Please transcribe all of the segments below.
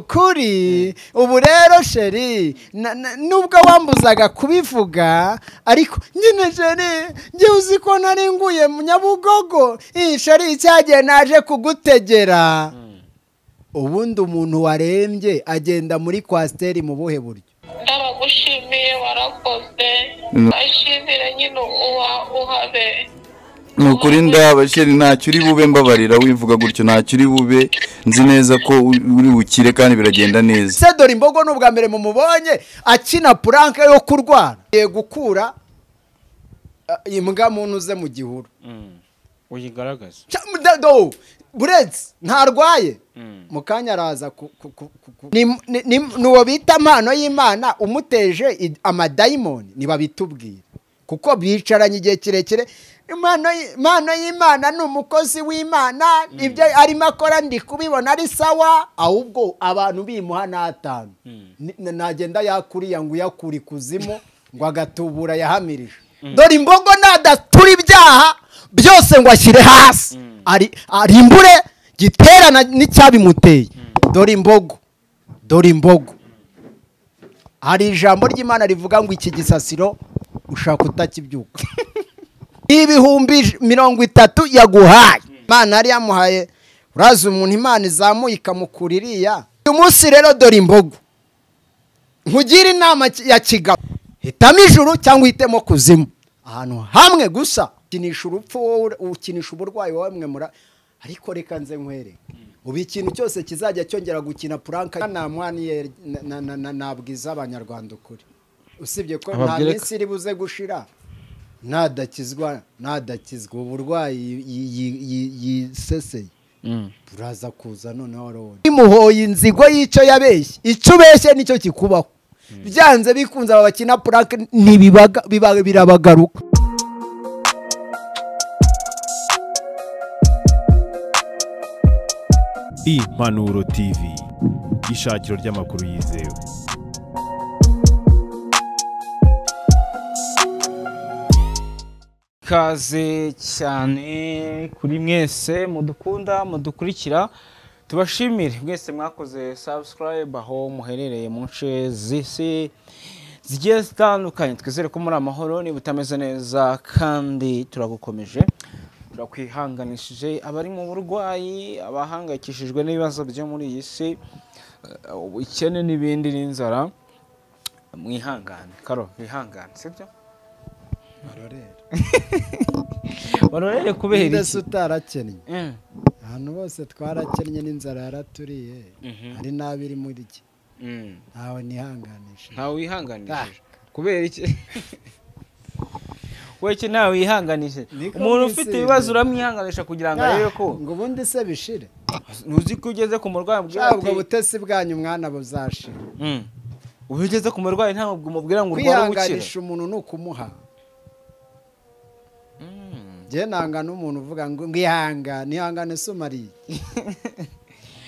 Kuri ubu rero chéri, nubwo wambuzaga kubivuga, ariko nyine chéri, njye uzi ko nari nguye mu Nyabugogo, iyi chéri cyagiye naje kugutegera. Ubundi umuntu warembye agenda muri kwasiteri mu buhe buryo? Ndaragushimiye, warakoze, ashimire nyine uhabe. Nukuri ndaba chéri, ntacyo uri bube, mbabarira wivuga gutyo, ntacyo uri bube, nzi neza ko uri bukire kandi biragenda neza. Se dore imbogo n'ubwa mbere mumubonye akina prank yo kurwara, ye gukura imbwa muntu uze mu gihuru uyigaragaza buretse ntarwaye mu kanya araza nuwo bita impano y'Imana umuteje amadayimoni nibabitubwira, kuko bicaranye igihe kirekire. Impano y'Imana ni umukozi w'Imana, ibyo arimo akora ndi kubibona ari sawa, ahubwo abantu bimuha n'atanu nagenda yakuriya ngo uyakura ikuzimu ngo agatubura yahamirije. Dore imbogo nadatura ibyaha byose ngo ashyire hasi arimbure giterana n'icyabimuteye. Dore imbogo, dore imbogo, hari ijambo ry'Imana rivuga ngo iki gisasiro ushaka utakibyuka. 30,000 yaguhaye Imana yari yamuhaye, uraza umuntu Imana izamuye ikamukura iriya. Uyu munsi rero dore imbogo, nkugira inama ya kigabo, hitamo ijuru cyangwa uhitemo kuzimu, ahantu hamwe gusa. Ukinisha urupfu wowe, ukinisha uburwayi wowe mwe mura, ariko reka nze nkwereke ubu ikintu cyose kizajya cyongera gukina prank namwaniye nabwiza abanyarwanda ukuri, usibye ko nta minsi iri buze gushira nadakizwa, nadakizwa uburwayi yiseseye buraza kuza. Noneho roho imuhoye inzigo y'icyo yabeshye, icyo ubeshye nicyo kikubaho byanze bikunze. Aba bakina prank ntibibaga birabagaruka. Impanuro TV, ishakiro ry'amakuru yizewe. Ikaze cyane kuri mwese mudukunda mudukurikira, tubashimire mwese mwakoze subscribe aho muherereye mu nce z'isi zigiye zitandukanye. Twizere ko muri amahoro, niba utameze neza kandi turagukomeje, turakwihanganishije. Abari mu burwayi, abahangayikishijwe n'ibibazo byo muri iyi si, ubukene n'ibindi n'inzara, mwihangane. Karo, mwihangane, sibyo? Barorere kubera iki? Ndetse utarakennye, ahantu bose twarakennye n'inzara yaraturiye, hari n'abiri muri iki, ntawe nihanganisha. Ntawe wihanganishije kubera iki? Weke ntawe wihanganishije. Umuntu ufite ibibazo uramwihanganisha kugira ngo arebe ko ngo ubundi se bishire. Ntuzi ko ugeze ku murwayi ubwira ati ubwo butesi bwanyu mwana buzashira. Ubu ugeze ku murwayi ntabwo umubwira ngo urwara ubukira. Kwihanganisha umuntu ni ukumuha. Njye nanga n'umuntu uvuga ngo ngihangane, ihangane se umariye.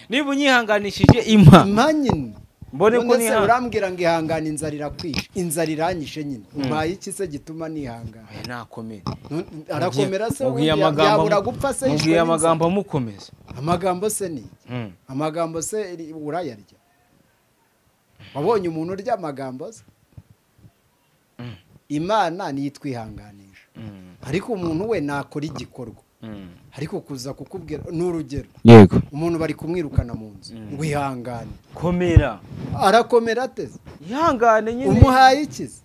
Niba unyihanganishije impa. Impa nyine. Mbone ko nihangane. Urambwira ngo ihangane inzara irakwishe. Inzara iranyishe nyine. Umpaye iki se gituma nihangana? Nakomera. Arakomera se yabura gupfa se yishwe. Mubwiye amagambo amukomeza. Amagambo se ni iki? Amagambo se urayarya? Wabonye umuntu urya amagambo se? Imana niyo itwihanganisha. Ariko umuntu we nakora igikorwa, ariko kuza kukubwira n'urugero, yego umuntu bari kumwirukana mu nzu ngo ihangane, komera, arakomera ateze, ihangane nyine, umuhaye iki se?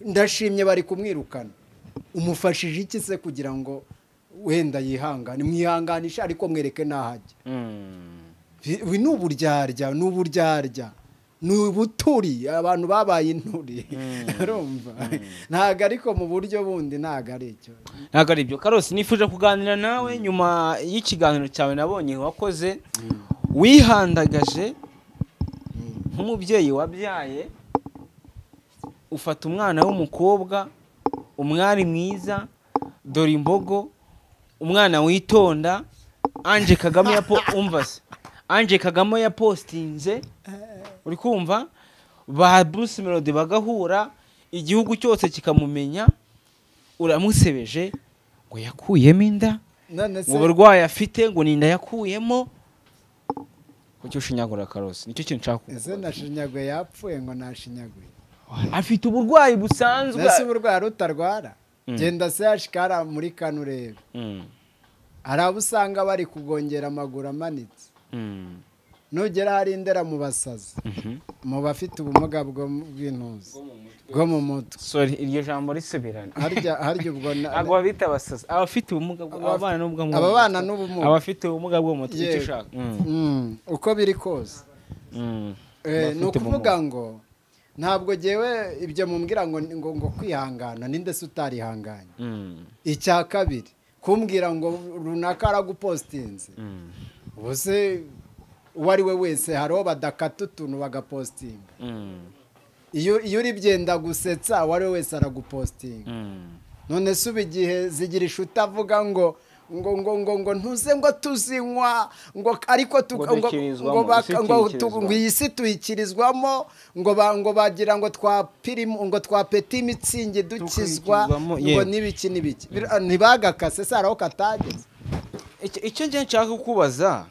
Ndashimye bari kumwirukana, umufashije iki se kugira ngo wenda yihangane? Mwihanganisha ariko mwereke nahajya. Ibi ni uburyarya, ni uburyarya, ni ubuturi, abantu babaye inturi. Urumva ntago, ariko mu buryo bundi ntago ari icyo, ntago ari ibyo. Karosi, nifuje kuganira nawe nyuma y'ikiganiro cyawe nabonye wakoze, wihandagaje nk'umubyeyi wabyaye, ufata umwana w'umukobwa, umwari mwiza, dore imbogo, umwana witonda, Ange Kagame ya umva se, Ange Kagame ya postinze, uri kumva ba Bruce Melody bagahura, igihugu cyose kikamumenya, uramusebeje ngo yakuyemo inda, ngo uburwayi afite ngo ni inda yakuyemo. Kuki ushinyagura Karosi? Nicyo kintu nshaka Ese kukubaza. Nashinyaguye? Yapfuye ngo nashinyaguye? Afite uburwayi busanzwe. Mbese uburwayi rutarwara? Genda sehashikara muri kano urebe, hari abo usanga bari kugongera amaguru amanitse. Nugera hari indera mu basazi, mu bafite ubumuga bw'intuzi bwo mu mutwe. Sorry, iryo jambo risubirane. Harya ubwo Ntabwo babita abasazi, abafite ubumuga ababana n'ubumuga bwo mu Ababana mutwe. n'ubumuga. Abafite ubumuga bwo mu mutwe, icyo Yego. ushaka. Uko biri kose, ni Abafite ukuvuga ngo ntabwo ngewe ibyo mumbwira ngo kwihangana, ninde se utarihanganye? Icya kabiri, kumbwira ngo runaka aragupostinze, ubu se uwo ari we wese hariho badakata utuntu bagapostinga. Iyo uri byenda gusetsa, uwo ari we wese aragupostinga. None se ubu igihe zigira inshuti avuga ngo ntuze ngo tuzinywa, ngo ariko Ngo dukirizwamo, isi tuyikirizwamo. Ngo iyi si tuyikirizwamo, ngo bagira ngo twa pirimu, ngo twa peti mitsingi dukizwa. Tukikirizwamo, Ngo yego. n'ibiki n'ibiki. Ntibagakase se? Hari aho katageze. Icyo njye nshaka kukubaza,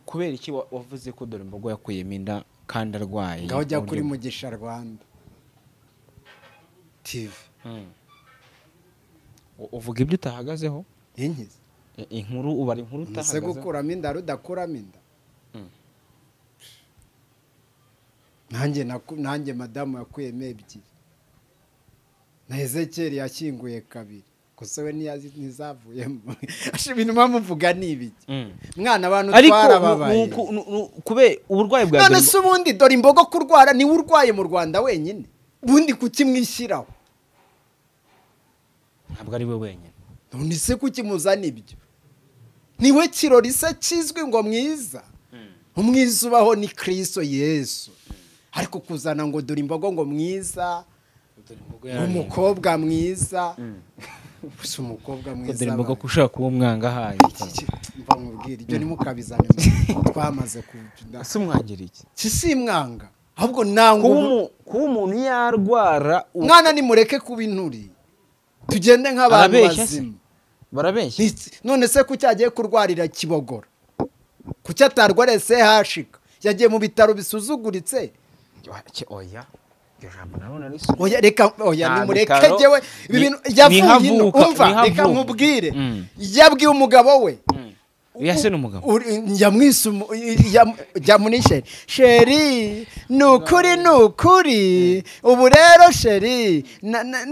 kubera iki wavuze ko Dore Imbogo yakuyemo inda kandi arwaye? Ngaho jya mu kuri buryo Mugisha Rwanda TV. Uvuga ibyo utahagazeho. Inkizi. Inkuru ubara, inkuru Ese utahagazeho. gukuramo inda rudakuramo inda? Nanjye madamu yakuyemo ebyiri, na Ezekeri yashyinguye kabiri, gusa we ntizavuyemo. Asha, ibintu muba muvuga ni ibiki? Mwana, abantu Ariko twarababaye. Kubera uburwayi bwa None Dore se ubundi Dore Imbogo kurwara, niwe urwaye mu Rwanda wenyine? Ubundi kuki mwishyiraho? Ntabwo ari we wenyine. None se kuki muzana ibyo? Niwe kirori se kizwi ngo mwiza? Umwiza ubaho ni Kristo Yesu, ariko kuzana ngo Dore Imbogo ngo mwiza, umukobwa mwiza, gusa umukobwa Ko mwiza Dore Imbogo abaye. ko ushaka kuba umwanga ahaye. Mva nkubwire, ibyo ntimukabizane, twamaze ku Ese umwangira iki? Si simwanga, ahubwo nanga Kuba kuba umuntu yarwara Mwana, nimureke kuba inturi, tugende nk'abantu Arabeshya se? bazima. Barabeshya. None se kuki agiye kurwarira Kibogora? Kuki atarwariye sehashika? Yagiye mu bitaro bisuzuguritse. Oya, iryo jambo nanone risubiye. Oya, reka, oya. Nta Nimureke. bitaro, Jyewe ibi bintu yavuye ino nihavuka, umva, reka nihavuka. nkubwire, yabwiye umugabo we. Uriya se ni umugabo? Yamwise jya muri chéri, chéri, ni ukuri, ni ukuri. Ubu rero chéri,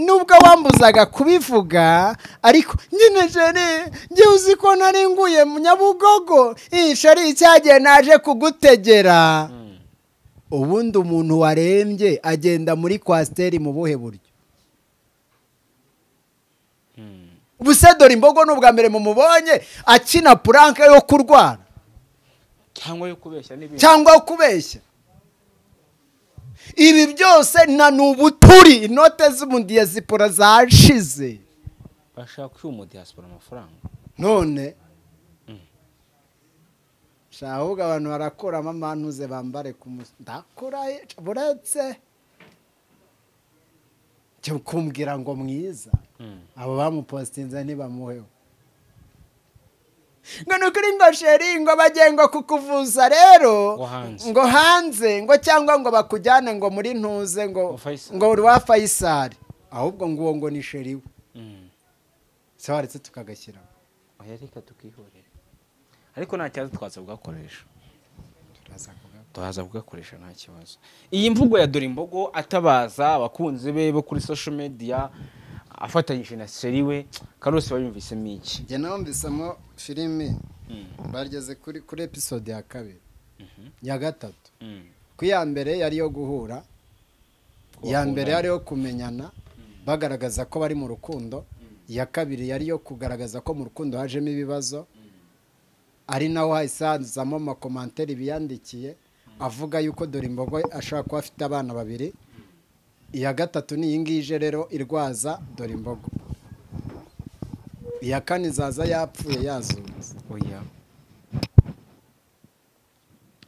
nubwo wambuzaga kubivuga, ariko nyine chéri, njye uzi ko nari nguye mu Nyabugogo. Iyi chéri, cyagiye naje kugutegera. Ubundi umuntu warembye agenda muri coaster mu buhe buryo? Ubu se Dore Imbogo ni ubwa mbere mumubonye akina prank yo kurwara? Cyangwa yo kubeshya n'ibindi. Cyangwa yo kubeshya? Ibi byose na ni ubuturi, inote z'umudiyasipora zashize. Bashaka kwiha umudiyasipora amafaranga. None sha, ahubwo abantu barakuramo amantuze bambare ku musi ndakura buretse cyo kumbwira ngo mwiza. Abo bamupositinze ntibamuheho ngo ni ukuri, ngo chéri, ngo bagiye ngo kukuvuza rero. Ngo hanze. Ngo hanze, ngo cyangwa ngo bakujyane ngo muri ntuze ngo Ngo Faisal. Ngo rwa Faisal. Ahubwo ngo uwo ngo ni chéri we. Se waretse tukagashyiramo? Oya, reka tukihorera, ariko nta kibazo, twaza kugakoresha. Turaza kugakoresha. Turaza kugakoresha, nta kibazo. Iyi mvugo ya Dore Imbogo atabaza abakunzi be bo kuri social media afatanyije na chéri we Karosi, bayumvisemo iki? Njye numvisemo filimi bageze kuri episode ya kabiri, ya gatatu. Ku iya mbere yari iyo guhura, iya mbere yari iyo kumenyana bagaragaza ko bari mu rukundo, iya kabiri yari iyo kugaragaza ko mu rukundo hajemo ibibazo, ari naho hahise hazamo amacommentaires biyandikiye avuga yuko Dore Imbogo ashobora kuba afite abana babiri. Iya gatatu ni iyi ngiyi ije rero irwaza Dore Imbogo. Iya kane izaza yapfuye, yazutse. Oya,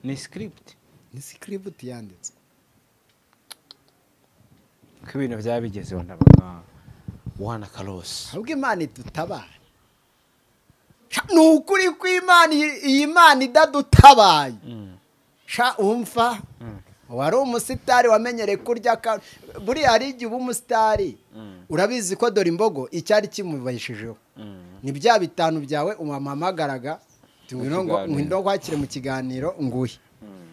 ni script. Ni script yanditswe. Ko ibintu byabigezeho ndabaga wana Karosi. Ahubwo Imana idutabara. Ni ukuri kw'Imana, iyi Mana idadutabaye. Sha umfa wari umusitari wamenyereye kurya, buriya hari igihe uba umusitari urabizi ko dore imbogo icyari kimubeshejeho ni bya bitanu byawe uwamuhamagaraga ngwino kwakire mu kiganiro nguhe.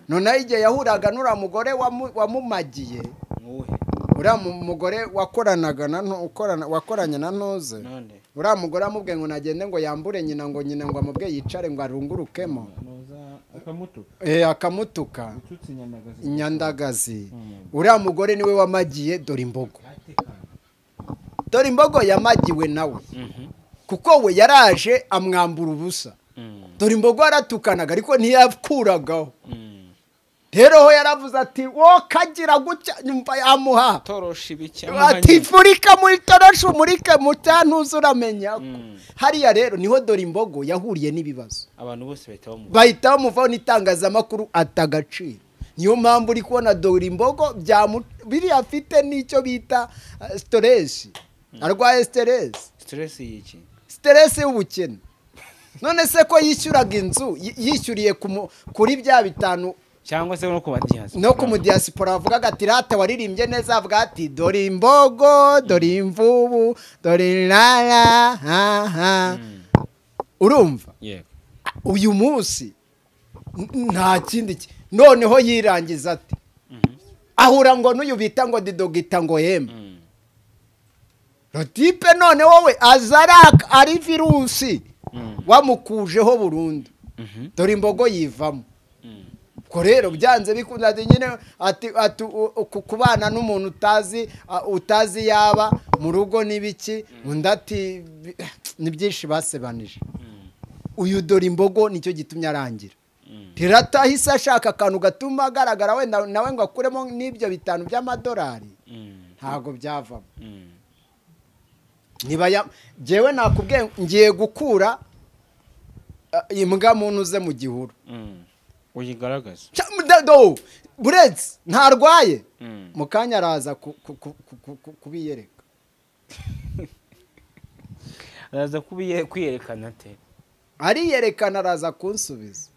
Noneho igihe yahuraga n'uriya mugore wamumagiye, uriya mugore wakoranaga na wakoranye na Ntuze, uriya mugore amubwiye ngo nagende ngo yambure nyina, ngo nyina ngo amubwiye yicare ngo arungurukemo, akamutuka inyandagazi. Uriya mugore niwe wamagiye dore imbogo. Dore imbogo yamagiwe nawe kuko we yaraje amwambura ubusa. Dore imbogo aratukanaga ariko ntiyakuragaho. Rero ho yaravuze ati wo kagira gutya, nyumva yamuha ati furika muri toroshe umurike mutantuze uramenya. Hariya rero niho dore imbogo yahuriye n'ibibazo, abantu bose bahita bamuvaho n'itangazamakuru atagaciro. Niyo mpamvu uri kubona dore imbogo biriya afite n'icyo bita stress, arwaye stress. Stress y'iki? Stress y'ubukene. None se ko yishyuraga inzu yishyuriye kuri bya bitanu cyangwa se no ku badiaspora, no ku mudiaspora avuga ati rata waririmbye neza, avuga ati dore imbogo, dore imvubu, dore la ha ha. Urumva uyu munsi nta kindi. Noneho yirangiza ati ahura ngo n'uyu bita ngo didogita ngo yemwe rotipe, none wowe azaraka ari virusi wamukujeho burundu. Dore imbogo yivamo. Ko rero byanze bikunda nyine ati kubana n'umuntu utazi utazi yaba mu rugo nibiki, undi ati ni byinshi basebanije. Uyu dore imbogo nicyo gitumye arangira. Tiratahise ashaka akantu gatuma agaragara wenda nawe ngo akuremo n'ibyo bitanu by'amadolari, ntago byavamo. Niba jewe nakubwiye ngiye gukura imbwa muntu uze mu gihuru uyigaragaza buretse ntarwaye mu kanya araza kubiyereka, araza kwiyerekana ate? Ariyerekana, araza kunsubiza.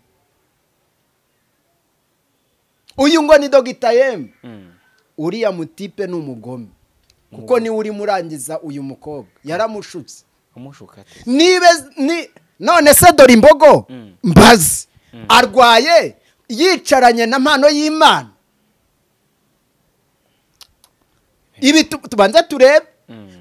Uyu ngo ni Dogita Yemwe, uriya mutipe ni umugome kuko niwe uri murangiza uyu mukobwa yaramushutse. None se dore imbogo mbazi arwaye yicaranye na mpano y'Imana. Ibi tubanza turebe.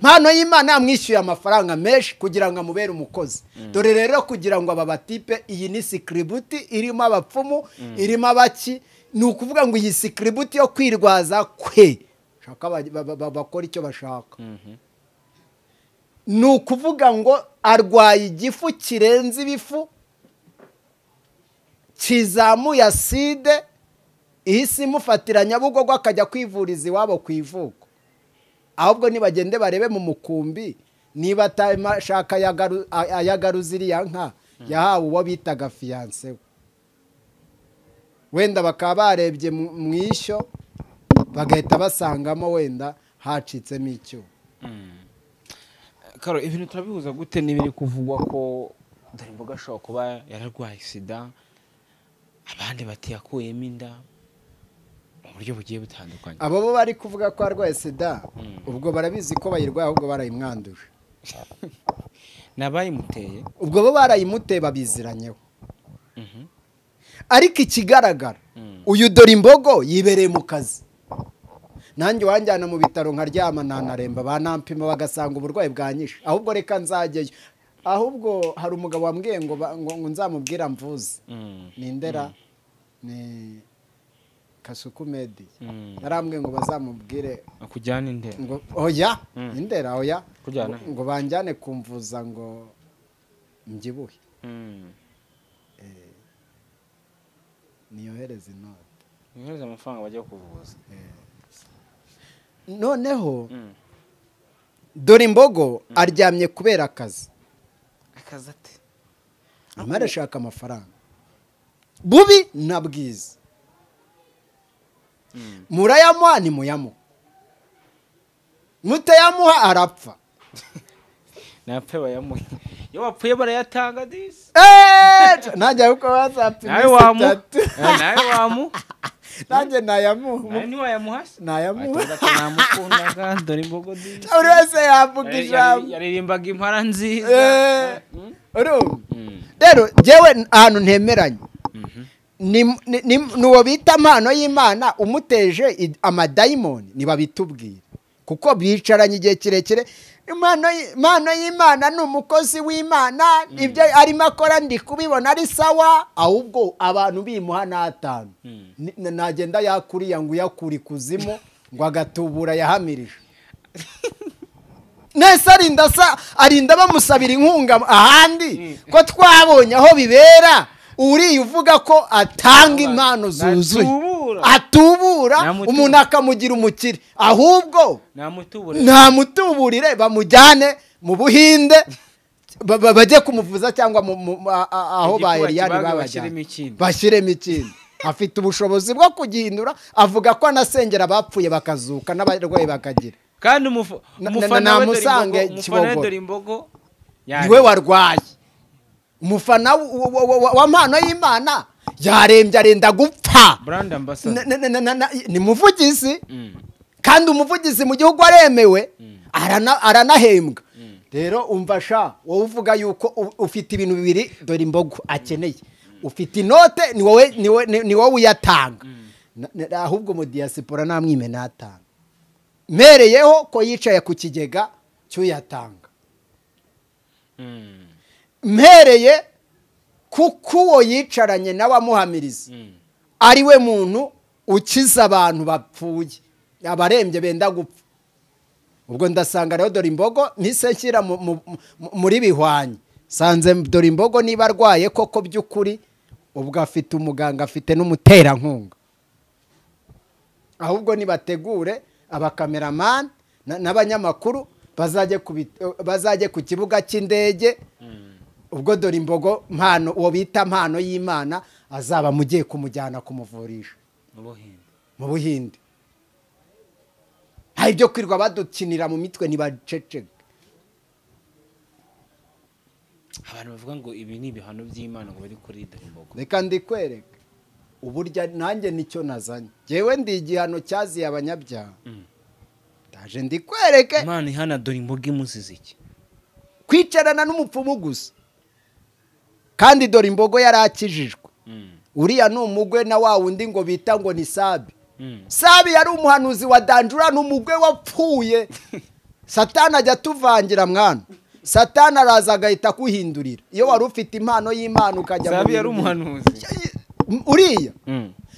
Mpano y'Imana yamwishyuye amafaranga menshi kugira ngo amubere umukozi. Dore rero kugira ngo aba batipe, iyi ni sikiributi irimo abapfumu, irimo abaki, ni ukuvuga ngo iyi sikiributi yo kwirwaza kwe shaka bakora icyo bashaka. Ni ukuvuga ngo arwaye igifu kirenze ibifu, kizamuye aside, ihise imufatira Nyabugogo akajya kwivuriza iwabo ku ivuko. Ahubwo nibagende barebe mu mukumbi niba atashaka ayagaruza iriya nka yahawe uwo bitaga fiyanse we, wenda bakaba barebye mu ishyo bagahita basangamo wenda hacitsemo icyuma. Karo, ibintu turabihuza gute n'ibiri kuvugwa ko dore imboga ashobora kuba yararwaye sida, abandi bati yakuyemo inda mu buryo bugiye butandukanye? Abo bo bari kuvuga ko arwaye sida ubwo barabizi ko bayirwaye, ahubwo barayimwanduje. Nabayimuteye ubwo bo barayimuteye babiziranyeho. Ariko ikigaragara uyu dore imbogo yibereye mu kazi. Nanjye wanjyana mu bitaro nkaryama nanaremba, banampima bagasanga uburwayi bwanyishe. Ahubwo reka nzajyeyo. Ahubwo hari umugabo wambwiye ngo nzamubwira mvuze ni Ndera ni Kasuku Medi, yarambwiye ngo bazamubwire akujyana Indera, ngo oya Indera oya, ngo banjyane kumvuza ngo mbyibuhe, niyohereze inoti, niyohereze amafaranga bajya kuvuza. Noneho dore imbogo aryamye kubera akazi. Akazi ate? Amara ashaka amafaranga bubi na bwiza. Murayamuha ni muyamuha, mutayamuha arapfa. Napfe bayamuha. Iyo wapfuye barayatanga disi. Nanjye uko WhatsApp Nawe wamu. Nawe wamu. Nanjye nayamuha. Nawe ntiwayamuha se? Nayamuha. Namukundaga dore imbogo disi. Buri wese yavuga ijambo. Yaririmbaga impara nziza. Urumva? Rero njyewe ahantu ntemeranye ni uwo bita mpano y'Imana umuteje amadayimoni ntibabitubwire kuko bicaranye igihe kirekire. Impano y'Imana ni umukozi w'Imana, ibyo arimo akora ndi kubibona ari sawa, ahubwo abantu bimuha n'atanu nagenda yakuriya ngo uyakura ikuzimu ngo agatubura yahamirije. Nese arinda bamusabira inkunga ahandi ko twabonye aho bibera. Uriya uvuga ko atanga impano zuzuye atubura umuntu akamugira umukire, ahubwo namutuburire bamujyane mu Buhinde bajye kumuvuza cyangwa aho ba Eliyani babajyanye bashyiremo ikindi. Afite ubushobozi bwo kugihindura, avuga ko anasengera abapfuye bakazuka n'abarwayi bakagira. Kandi umufana we Imbogo niwe warwaye. Umufana wa mpano y'Imana yarembye arenda gupfa. Ni muvugizi, kandi umuvugizi mu gihugu aremewe, aranahembwa. Rero umva sha, wowe uvuga yuko ufite ibintu bibiri dore imbogo akeneye, ufite inote ni wowe uyatanga, ahubwo mu diaspora namwime natanga. Mereyeho ko yicaye ku kigega cy'uyatanga. Mpereye kuko uwo yicaranye nawe amuhamiriza ari we muntu ukiza abantu bapfuye, abarembye benda gupfa. Ubwo ndasanga rero dore imbogo mpise nshyira muri bihwanye, sanze dore imbogo niba arwaye koko by'ukuri, ubwo afite umuganga afite n'umuterankunga. Ahubwo nibategure abakameramani n'abanyamakuru bazajye ku kibuga cy'indege. Ubwo dore imbogo mpano uwo bita mpano y'Imana azaba mugiye kumujyana kumuvurisha mu Buhinde. Hari ibyo kwirwa badukinira mu mitwe ntibaceceke. Abantu bavuga ngo ibi ni ibihano by'Imana ngo bari kuri dore imbogo. Reka ndikwereke uburyo nanjye nicyo nazanye. Jewe ndi igihano cyaziye abanyabyaha. Ndaje ndikwereke. Imana ihana dore imbogo imuzize iki? Kwicarana n'umupfumu gusa. Kandi dore imbogo yarakijijwe. Uriya ni umugwe na wa wundi ngo bita ngo ni Sabi. Sabi yari umuhanuzi wa Danjura, n'umugwe wapfuye. Satani ajya tuvangira mwana. Satani araza agahita kuhindurira. Iyo wari ufite impano y'Imana ukajya mu Sabi yari umuhanuzi. Uriya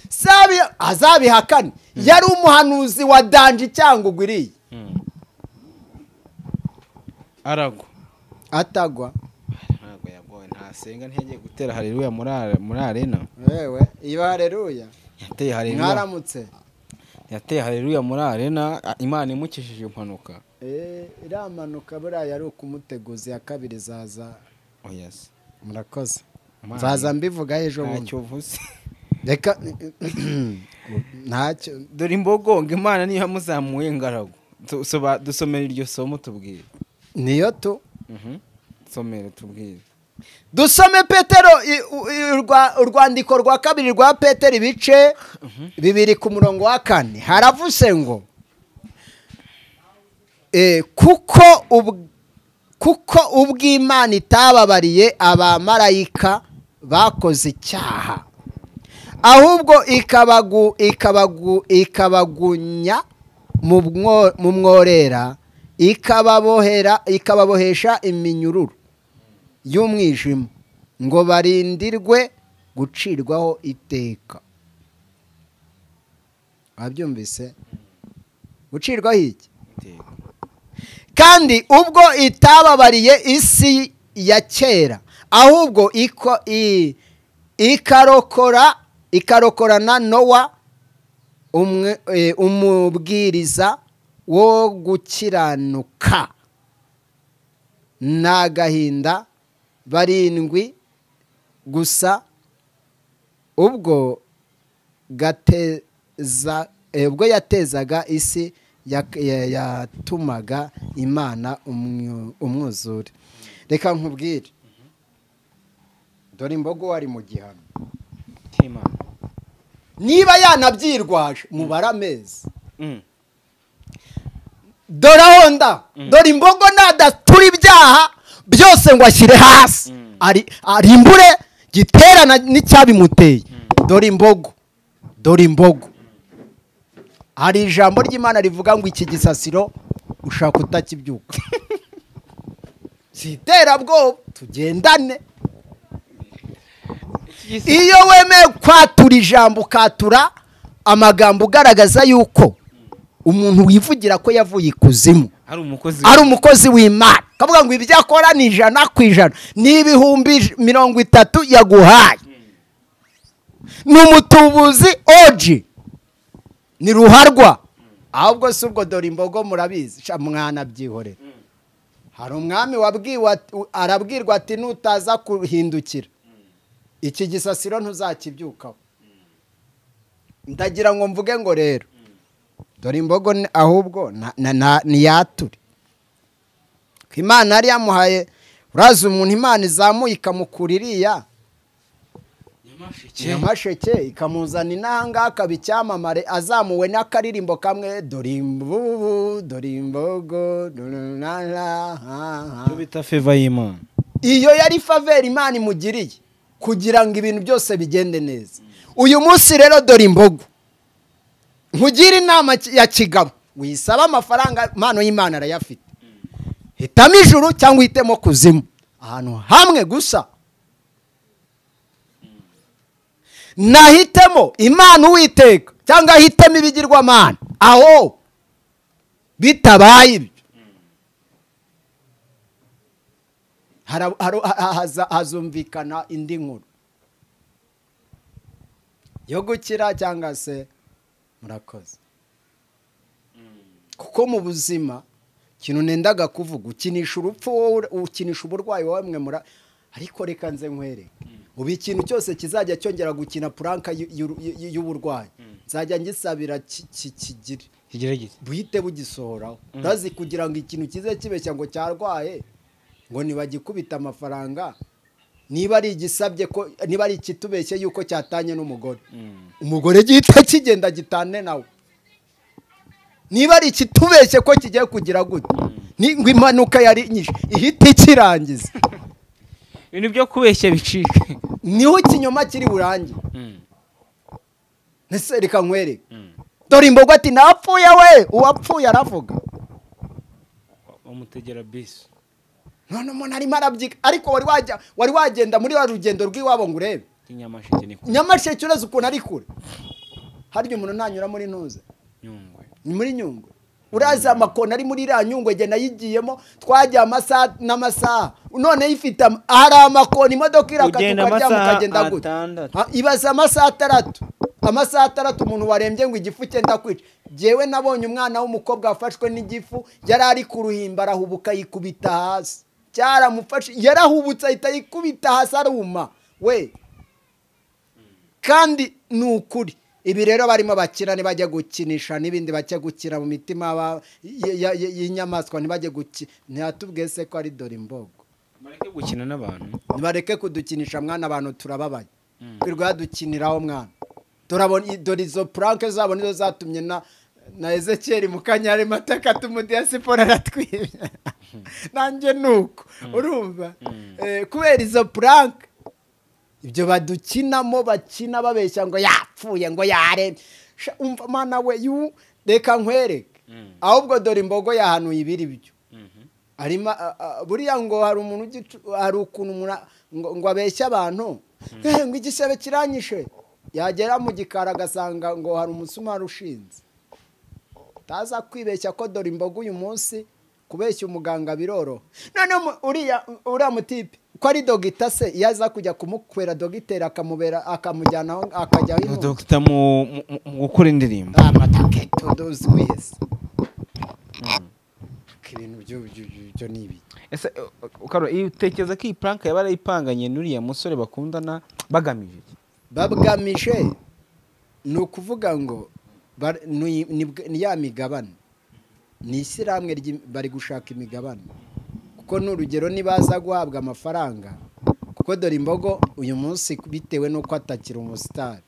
Sabi azabihakane yari umuhanuzi wa Danje cyangwa ugwiriye. Aragwa atagwa ntabwo yagowe, ntasenga ntiyagiye gutera haleluya muri arena. Wewe iyo haleluya yateye haleluya mwaramutse, yateye haleluya muri arena, Imana imukishije impanuka. Iramanuka buriya yari ukumuteguza ya kabiri zaza. Oh yes, murakoze. Nzaza mbivuga ejo bundi. Ntacyo uvuze. Reka ntacyo. Dore imbogo ngo Imana niyo yamuzamuye ngaragu. Dusomere iryo somo tubwire. Niyo tu somere tubwire. Dusome Petero urwandiko rwa kabiri rwa Petero ibice 2 ku murongo wa 4 haravuze ngo kuko ubw'Imana itababariye abamarayika bakoze icyaha, ahubwo ikabagunya mu mworera, ikababohesha iminyururu y'umwijima ngo barindirwe gucirwaho iteka. Wabyumvise? Gucirwaho iki? Kandi ubwo itababariye isi ya kera, ahubwo ikarokorana Nowa umubwiriza wo gukiranuka n'agahinda barindwi gusa, ubwo yatezaga isi yatumaga Imana umwuzure. Reka nkubwire, dore imbogo wari mu gihano niba yanabyirwaje mubare amezi. Dore aho nda, dore imbogo nadatura ibyaha byose ngo ashyire hasi, arimbure giterana n'icyabimuteye. Dore imbogo, dore imbogo. Hari ijambo ry'Imana rivuga ngo iki gisasiro ushaka utakibyuka. Si iterabwoba, tugendane. Iyo wemeye kwatura ijambo ukatura amagambo ugaragaza yuko umuntu wivugira ko yavuye ikuzimu ari umukozi w'Imana, kavuga ngo ibyo akora ni 100% ni 30,000 yaguhaye, ni umutubuzi oji, ni ruharwa. Ahubwo si ubwo dore imbogo murabizi mwana byihorera. Hari umwami wabwiwe, arabwirwa ati nutaza kuhindukira iki gisasiro ntuzakibyukaho. Ndagira ngo mvuge ngo rero dore imbogo ahubwo niyature. Imana yari yamuhaye, urazi umuntu Imana izamuye ikamukura iriya Nyamasheke ikamuzana inanga akaba icyamamare, azamuwe n'akaririmbo kamwe, dore imvubu, dore imbogo, icyo bita favor y'Imana. Iyo yari favor Imana imugiriye kugira ngo ibintu byose bigende neza. Uyu munsi rero dore imbogo, nkugira inama ya kigabo, wisaba amafaranga, impano y'Imana arayafite. Hitamo ijuru cyangwa uhitemo kuzimu, ahantu hamwe gusa. Nahitemo Imana Uwiteka cyangwa ahitemo ibigirwamana, aho bitabaye ibyo hazumvikana indi nkuru yo gukira cyangwa se murakoze. Kuko mu buzima ikintu nendaga kuvuga, ukinisha urupfu wowe, ukinisha uburwayi wowe mwe mura, ariko reka nze nkwereke ubu ikintu cyose kizajya cyongera gukina puranka y'uburwayi nzajya ngisabira kigire buhite bugisohoraho. Urazi kugira ngo ikintu kize kibeshya ngo cyarwaye ngo nibagikubita amafaranga, niba ari igisabye ko, niba ari ikitubeshye yuko cyatanye n'umugore, umugore gihita kigenda gitane nawe. Niba ari ikitubeshye ko kigiye kugira gute, ngo impanuka yari nyinshi ihita ikirangiza. Ibintu byo kubeshya bicike, niho ikinyoma kiri burangi. Ese reka nkwereke, dore imbogo ati napfuye we, uwapfuye aravuga, bamutegera bisi. None umuntu arimo arabyika, ariko wari wagenda muri wa rugendo rw'iwabo ngo urebe Nyamasheke, urazi ukuntu ari kure. Harya umuntu ntanyura muri ntuze ni muri Nyungwe, urazi amakona ari muri iriya Nyungwe, jye nayigiyemo twajya amasaha n'amasaha. None ifite hari amakona, imodoka irakata ukaryama ukagenda gute. Ibaze amasaha atandatu, amasaha atandatu umuntu warembye ngo igifu cyenda kwica. Jyewe nabonye umwana w'umukobwa wafashwe n'igifu, yari ari ku ruhimbi arahubuka yikubita hasi, cyaramufashe yarahubutse ahita yikubita hasi aruma we. Kandi ni ukuri ibi rero barimo bakira ntibajya gukinisha n'ibindi, bajya gukira mu mitima y'inyamaswa, ntibajye gukina. Ntiyatubwiye se ko ari dore imbogo, bareke gukina n'abantu, bareke kudukinisha mwana, abantu turababaye kwirwa yadukiniraho mwana. Turabona dore izo prank zabo nizo zatumye na Ezekiel Mukanyare mataka tumudiaspora aratwibye. Nanjye nuko urumva kubera izo prank ibyo badukinamo, bakina babeshya ngo yapfuye ngo yarembye. Umva mana we, reka nkwereke. Ahubwo dore imbogo yahanuye ibiri byo arima buriya ngo hari umuntu hari ukuntu ngo abeshya abantu ngo igisebe kiranyishe, yagera mu gikara agasanga ngo hari umusumari ushinze. Taza kwibeshya ko dore imbogo uyu munsi kubeshya umuganga biroro. None uriya mutipe ko ari dogita se, iyo aza kujya kumukwera dogiteri akamubera akamujyana aho akajya aho dogita mu gukora indirimbo ibintu byo ni ibi. Ese ukaro utekereza ko iyi prank yaba yarayipanganye n'uriya musore bakundana bagamije iki? Bagamije ni ukuvuga ngo ni ya migabane, ni ishyirahamwe bari gushaka imigabane. Kuko n'urugero nibaza guhabwa amafaranga, kuko dore imbogo uyu munsi bitewe n'uko atakira umusitari,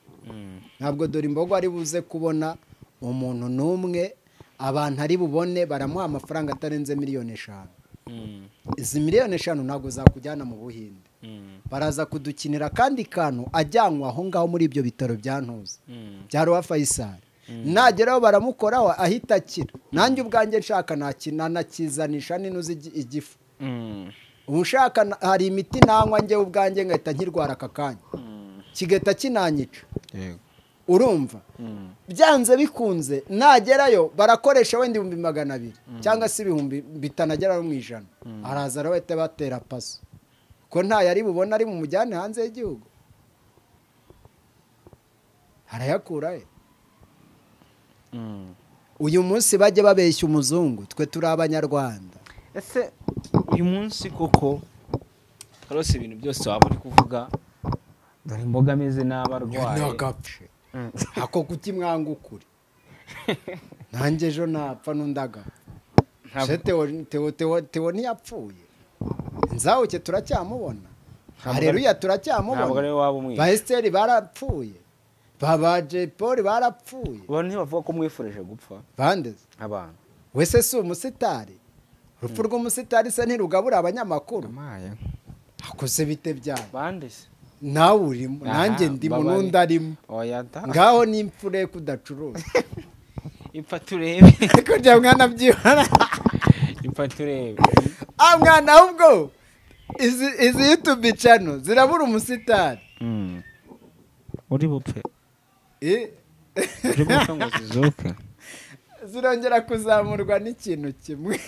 ntabwo dore imbogo ari buze kubona umuntu n'umwe abantu ari bubone baramuha amafaranga atarenze 5 miliyoni. Izi 5 miliyoni ntabwo zakujyana mu Buhinde. Baraza kudukinira akandi kantu ajyanwa aho ngaho muri ibyo bitaro bya Ntuza, bya Roi Faisal. Nageraho baramukoraho ahita akira. Nanjye ubwanjye nshaka nakizanisha n'inuzi igifu. Ubu ushaka hari imiti nanywa njye ubwanjye ngahita nkirwara aka kanya, kigahita kinanyica. Urumva byanze bikunze nagerayo barakoresha wenda 200,000 cyangwa se ibihumbi bitanagera no mu 100. Araza arahita batera paso ko ntayo ari bubone, ari bumujyane hanze y'igihugu, arayakura he? Uyu munsi bajye babeshya umuzungu, twe turi Abanyarwanda. Ese uyu munsi koko rwose ibintu byose waba uri kuvuga, dore imboga ameze nabi, arwaye? Ntagapfe ako kuki mwanga ukuri? Nanjye ejo napfa n'undi agapfa. Se Theo, Theo, Theo, Theo ntiyapfuye? Nzawuke turacyamubona. Hareruya. Ntabwo turacyamubona. Ariwe waba umwishe. Ba Esiteri barapfuye, ba Jay Paul barapfuye. Abantu ntibavuga ko mwifurije gupfa? Bandeze? Abantu. Wese si umusitari? Urupfu rw'umusitari se ntirugabura abanyamakuru? Amaye. Akoze bite byanyu? Bande se? Nawe urimo. Aha, nanjye ndimo. Babari. N'undi arimo. Oya da. Ngaho n'impfure kudacuruza. Ipfa turebe. Ariko jya mwana byibara. Ipfa turebe. Ah mwana, ahubwo izi YouTube channel zirabura umusitari. Uri bupfe. Eh, Uri bupfe ngo zizuke. Zirongera kuzamurwa n'ikintu kimwe.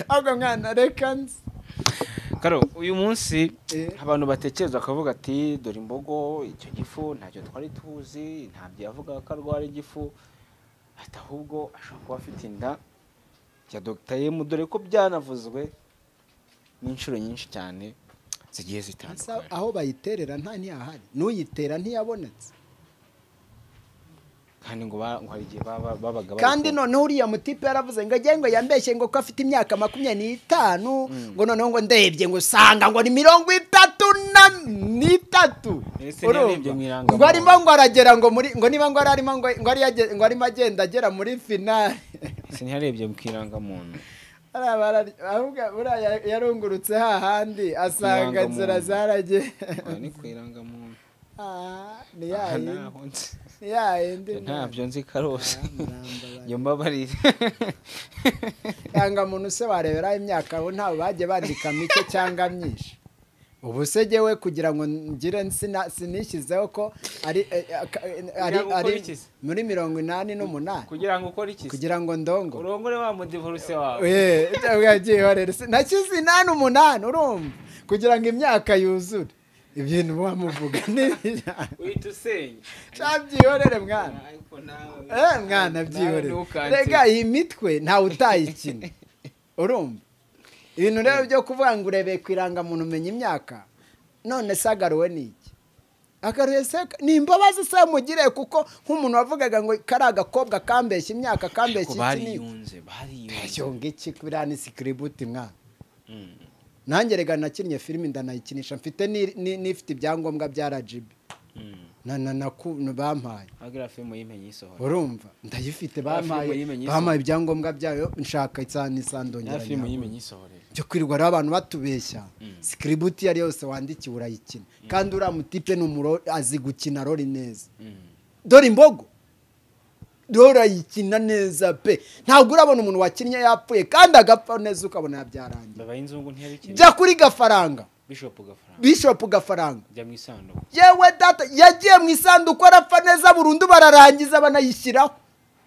Ahubwo mwana reka nzi. Karo, uyu munsi abantu batekereza bakavuga ati dore imbogo icyo gifu ntacyo twari tuzi, ntabyo yavugaga ko arwara igifu, ati ahubwo ashobora kuba afite inda ya Dr. M, dore ko byanavuzwe n'inshuro nyinshi cyane zigiye Asa zitandukanye. aho bayiterera nta ntiyahari, n'uyitera ntiyabonetse. Kandi ngo ngo hari igihe babaga bari Kandi noneho uriya mutipe yaravuze ngo agiye ngo yambeshye ngo ko afite imyaka 25, ngo noneho ngo ndebye ngo usanga ngo ni 33. Ese ntiyarebye mu irangamuntu? Ngo arimo ngo aragera ngo muri ngo niba ngo arimo ngo ari ngo arimo agenda agera muri finale. Ese ntiyarebye mu irangamuntu? Ahubwo buriya yarungurutse hahandi asanga Irangamuntu. inzira zaragiye. Oya, ni ku irangamuntu. Ah, ni Aha ya yindi. ntaho nzi. Ni ya yindi. Ntabyo nzi karose. Ah, murambabarira. Njye mbabarire. Irangamuntu se wareberaho imyaka? Bo ntabwo bagiye bandika mike cyangwa myinshi. Ubu se jyewe kugira ngo ngire sinishyizeho ko ari ari Kugira ngo ukore ari iki se? Muri 88. Kugira ngo ukore iki se? Kugira ngo ndongo Urongore wa mudivorce wawe? Eh, byihorere. Nashyize 88, urumva, kugira ngo imyaka yuzure. Ibintu muba muvuga ni Uhita usenya. Byihorere mwana. Ariko nawe Eh mwana, byihorere. ntukanse. Rega iyi mitwe ntawe utayikina, urumva? Ibintu rero byo kuvuga ngo urebeye ku irangamuntu umenya imyaka, none se agaruwe ni iki? Agaruye se ni imbabazi se mugire? Kuko nk'umuntu wavugaga ngo kari agakobwa kambeshya imyaka, kambeshya Ariko iki n'iki. Bariyunze, bariyunze. Yonga iki? Biriya ni script mwana. Nanjye rega nakinnye filimi, ndanayikinisha, mfite n'ifite ibyangombwa bya RGB na bampaye. Agira filime y'impenyi isohora. Urumva ndayifite. Ya Bampaye filime y'Imenyi. Bampaye ibyangombwa byayo, nshaka isani isandongera. Ya filime y'impenyi isohorera. Byo kwirirwa rero abantu batubeshya, script iyo ari yose wandikiwe urayikina. Kandi uriya mutipe ni umuro, azi gukina role neza. Dore imbogo rero urayikina neza pe. Ntabwo urabona umuntu wakinnye yapfuye kandi agapfa neza ukabona byarangiye. Babaye inzungu ntiyabikina. Jya kuri Gafaranga. Bishop Gafaranga. Bishop Gafaranga. Jya mu isanduku. Yewe data, yagiye mu isanduku arapfa neza burundu, bararangiza banayishyiraho.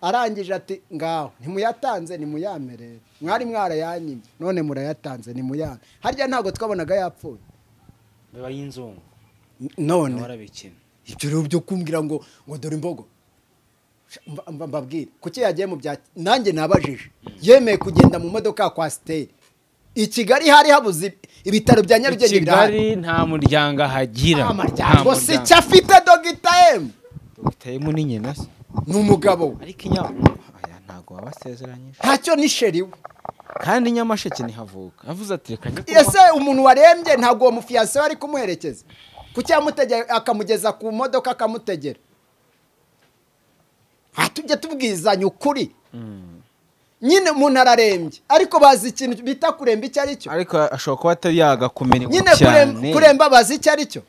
Arangije ati ngaho ntimuyatanze, nimuyame rero, mwari mwarayanyimye none murayatanze, nimuyame. Harya ntabwo twabonaga yapfuye? Babaye inzungu. None nawe arabikina. Ibyo rero byo kumbwira ngo dore imbogo, mbabwire kuki yagiye mu bya nanjye nabajije. Yemeye kugenda mu modoka ya coaster i Kigali, hari habuze ibitaro bya I Nyarugenge birahari. Kigali nta muryango ahagira. Amaryango si icyo afite Dogita M. Dr. M ni nyina se? Ni umugabo we. Ariko inyama aya ntabwo wabasezeranyije. Ntacyo, ni chéri we. Kandi Nyamasheke ntihavuka. Avuze ati reka njye kuba. Ese umuntu warembye ntabwo uwo mufiyanse we ari kumuherekeza? Kuki yamutegera akamugeza ku modoka akamutegera? Ah, tujye tubwizanya ukuri. Nyine umuntu ararembye, ariko bazi ikintu bita kuremba icyo ari cyo. Ariko ashobora kuba atari yagakomerewe Nyine cyane. Kuremba bazi icyo ari cyo.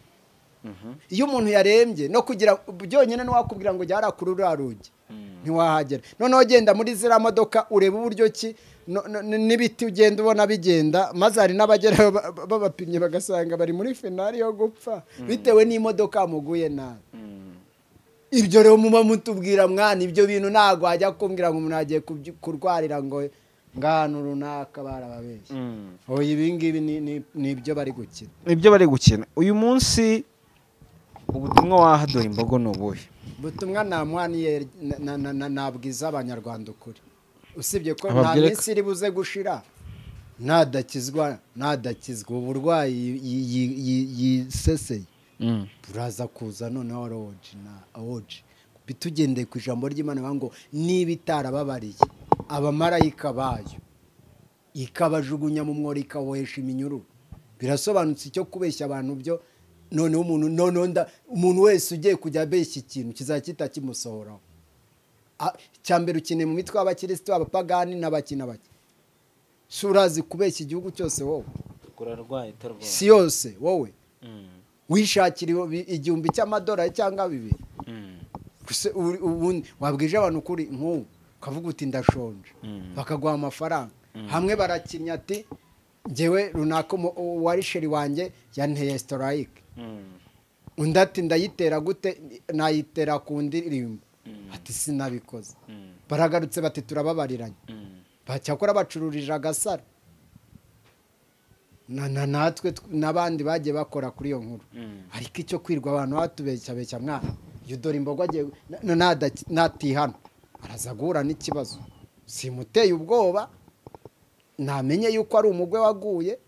Iyo umuntu yarembye no kugira byonyine ntiwakubwira ngo jya kuri ruriya rugi, ntiwahagera. Noneho genda muri ziriya modoka urebe uburyo ki n'ibiti ugenda ubona bigenda, maze hari n'abagerayo babapimye bagasanga bari muri finali yo gupfa bitewe n'imodoka muguye nabi. Ibyo rero muba mutubwira mwana, ibyo bintu ntabwo wajya kumbwira ngo umuntu agiye kurwarira ngo ahantu runaka barababeshye. Oya, ibi ngibi ni ibyo bari gukina. Ibyo bari gukina uyu munsi. Ubutumwa waha Dore Imbogo ni ubuhe? Ubutumwa namuha nabwiza Abanyarwanda ukuri, usibye ko nta Ababwire minsi iri buze gushira nadakizwa uburwayi yiseseye buraza kuza. Noneho aroji na awoji bitugendeye ku ijambo ry'Imana bavuga ngo niba itarababariye abamarayika bayo ikabajugunya mu mworo ikabohesha iminyururu, birasobanutse icyo kubeshya abantu byo. Noneho umuntu, noneho umuntu wese ugiye kujya abeshya ikintu kizajya kimusohoraho. Icya mbere ukeneye mu mitwe y'abakirisitu, abapagani n'abaki n'abaki. Si urazi kubeshya igihugu cyose wowe? Urarwaye utarwaye. Si yose wowe wishakira 1000 cy'amadolari cyangwa 2000. Gusa ubundi wabwije abantu ukuri nk'ubu ukavuga uti ndashonje, bakaguha amafaranga. Hamwe barakinnye ati njyewe runaka uwari chéri wanjye yanteye strike, undi ati ndayitera gute, nayitera ku ndirimbo, ati sinabikoze. Baragarutse bati turababariranye, bacyakora bacururije agasaro na natwe n'abandi bagiye bakora kuri iyo nkuru. Ariko icyo kwirwa abantu batubeshya beshya mwana, iyo Dore Imbogo agiye natihana araza guhura n'ikibazo. Simuteye ubwoba, namenye yuko ari umugwe waguye,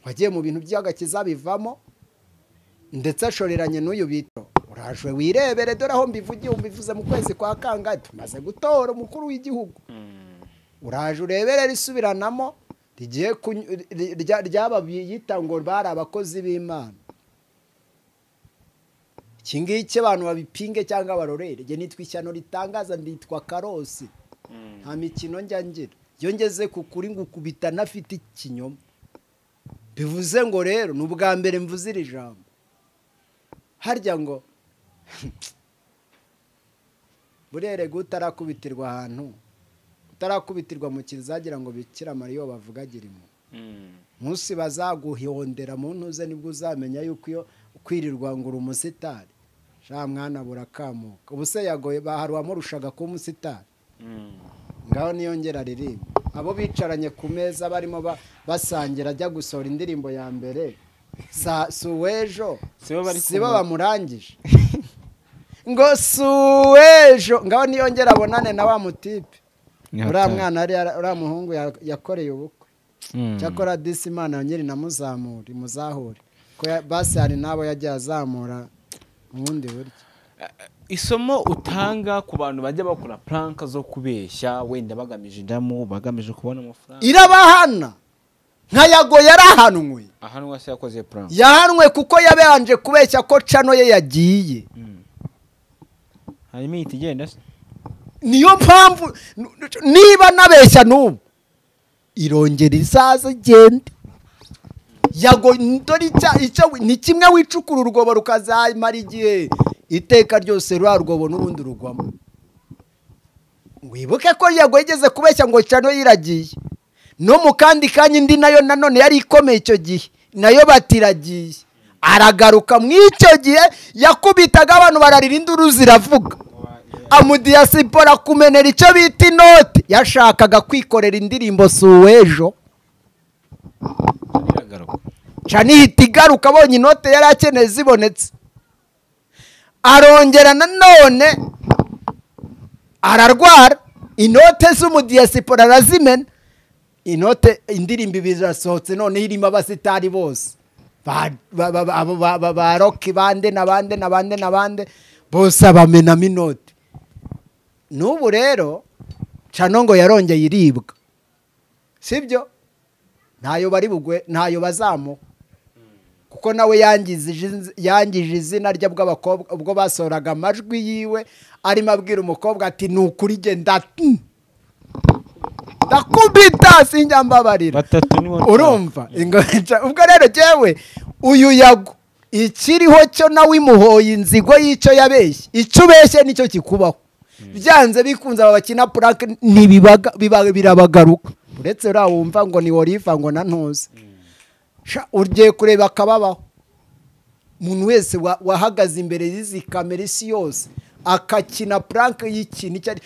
wagiye mu bintu by'agakiza bivamo, ndetse ashoreranye n'uyu bito urajwe wirebere. Dore aho mbivugiye, mbivuze mu kwezi kwa kangahe, tumaze gutora umukuru w'igihugu. Uraje urebere risubiranamo rigiye ryaba biyita ngo bari abakozi b'Imana. Iki ngiki abantu babipinge cyangwa barorere, njye nitwa ishyano ritangaza, nditwa Karosi, nta mikino njya ngira. Iyo ngeze ku kuri ngukubita ntafite ikinyoma. Bivuze ngo rero ni ubwa mbere mvuze iri jambo. Harya ngo burerega utarakubitirwa ahantu, utarakubitirwa mu kizagira ngo Bikira Mariya bavugagira impuhwe. Munsi bazaguhondera mu ntuze, nibwo uzamenya yuko iyo kwirirwa ngo uri umusitari, sha mwana burakamuka. Ubu se yagoye hari uwamurushaga kuba umusitari? Ngaho niyongera aririmba, abo bicaranye ku meza barimo basangira ajya gusohora indirimbo ya mbere, si uw'ejo Sibo bari sibo bamurangije ngo si uw'ejo. Ngaho niyongera abonane na wa mutipe, uriya mwana uriya muhungu yakoreye ubukwe. Cyakora disi Imana yongere inamuzamure imuzahure, ko basi hari n'abo yagiye azamura mu bundi buryo. Isomo utanga ku bantu bajya bakora prank zo kubeshya, wenda bagamije indamu, bagamije kubona amafaranga? Irabahana, nka Yago yarahanwe. Ahanwa se yakoze prank? Yahanwe kuko yabanje kubeshya ko channel ye yagiye. Hanyuma ihita igenda se? Niyo mpamvu niba nabeshya n'ubu irongera izaza igende. Yago dore icyo ni kimwe, wicukura urwobo rukazamara igihe iteka ryose, ruriya rwobo n'ubundi rugwamo. Wibuke ko Yago yigeze kubeshya ngo channel yiragiye, no mu kandi kanya indi nayo nanone yari ikomeye icyo gihe nayo batiragiye, aragaruka. Mu icyo gihe yakubitaga abantu bararira, induru ziravuga, amudiyasipora kumenera icyo bita inote, yashakaga kwikorera indirimbo si uw'ejo. Iragaruka. Channel ihita igaruka, abonye inote yari akeneye zibonetse. Arongera nanone ararwara, inote z'umudiyasipora arazimena, inote indirimbo ibiri zirasohotse, noneho irimo abasitari bose ba Rocky, bande na bande na bande na bande bose, abamenamo inote. N'ubu rero channel ngo yarongeye iribwa. Sibyo, ntayo bari bugwe, ntayo bazamuha, kuko nawe yangije izina rye bw'abakobwa ubwo basohoraga amajwi yiwe arimo abwira umukobwa ati ni ukuri genda ndakubita sinjya mbabarira. Urumva ubwo rero jewe uyu Yago ikiriho cyo nawe imuhoye inzigo y'icyo yabeshye, icyo ubeshye nicyo kikubaho byanze bikunze. Aba bakina prank ntibibaga birabagaruka, uretse uriya wumva ngo ni Oliva ngo na ntuzi ugiye kureba akababaho. Umuntu wese wahagaze imbere y'izi kamera isi yose akakina prank y'ikintu icyo ari,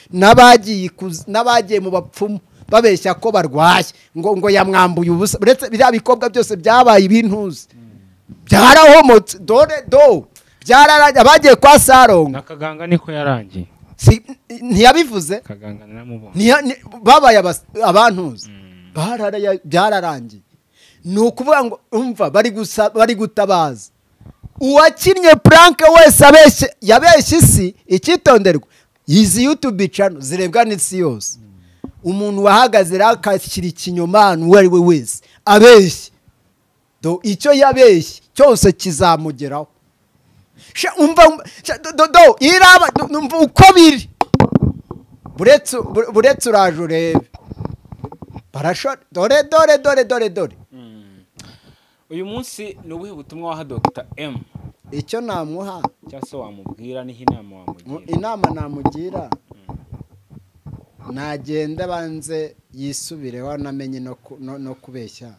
n'abagiye mu bapfumu babeshya ko barwaye ngo yamwambuye ubusa, uretse biriya bikobwa byose byabaye ibintuzi byarahomotse dore do byararangiye. Abagiye kwa Sarongo nakaganga niko yarangiye, ntiyabivuze kaganga naramubonye, babaye abantuzi byararangiye. Ni ukuvuga ngo umva bari gutabaza uwakinnye prank wese abeshye yabeshye isi. Icyitonderwa, izi YouTube channel zirebwa n'isi yose, umuntu wahagaze akashyira ikinyoma uwo ari we wese abeshye, do icyo yabeshye cyose kizamugeraho. Umva do iraba uko biri, buretse uraje urebe barasho dore dore dore dore dore. Uyu munsi ni ubuhe butumwa waha Dr M? Icyo namuha cyangwa se wamubwira niho inama wamugira? Inama namugira, nagenda banze yisubireho anamenye no kubeshya,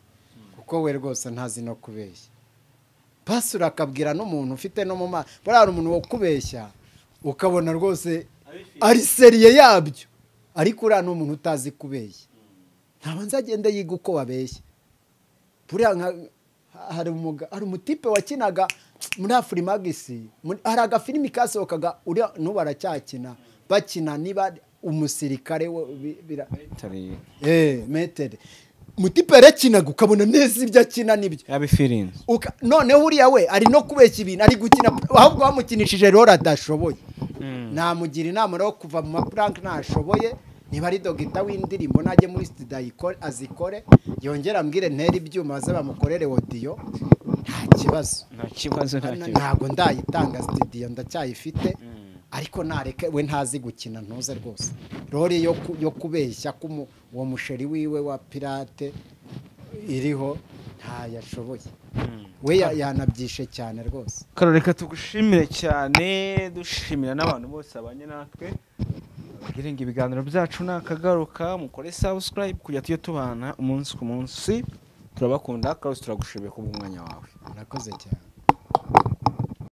kuko we rwose ntazi no kubeshya. Pasura akabwira n'umuntu ufite no mu maso, buriya umuntu wo kubeshya ukabona rwose ari seriye yabyo, ariko uriya ni umuntu utazi kubeshya. Ntabanza agende yiga uko babeshya. Buriya hari umutipe wakinaga muri Afrimagisi, hari agafilimi kasohokaga uriya n'ubu aracyakina, bakina niba umusirikare metere mutipe yarakinaga ukabona neza ibyo akina nibyo yabifirinze. Noneho uriya we ari no kubeshya ibintu ari gukina, ahubwo bamukinishije rero adashoboye. Namugira inama rero kuva mu maprank ntashoboye, niba ari dogita w'indirimbo najye muri studio azikore, yongera ambwire ntere ibyuma baze bamukorere audio, nta kibazo. Nta kibazo, nta kibazo. Ntabwo ndayitanga studio ndacyayifite, ariko nareke we ntazi gukina ntuze rwose. Rori yo kubeshya ko uwo musheri wiwe wa pirate iriho ntayashoboye, we yanabyishe cyane rwose. Reka tugushimire cyane, dushimira n'abantu bose abanye natwe. Kugira ngo ibiganiro byacu nakagaruka, mukore subscribe kujya tujye tubana umunsi ku munsi. Turabakunda kandi turagushimiye ku bw'umwanya wawe. Murakoze cyane.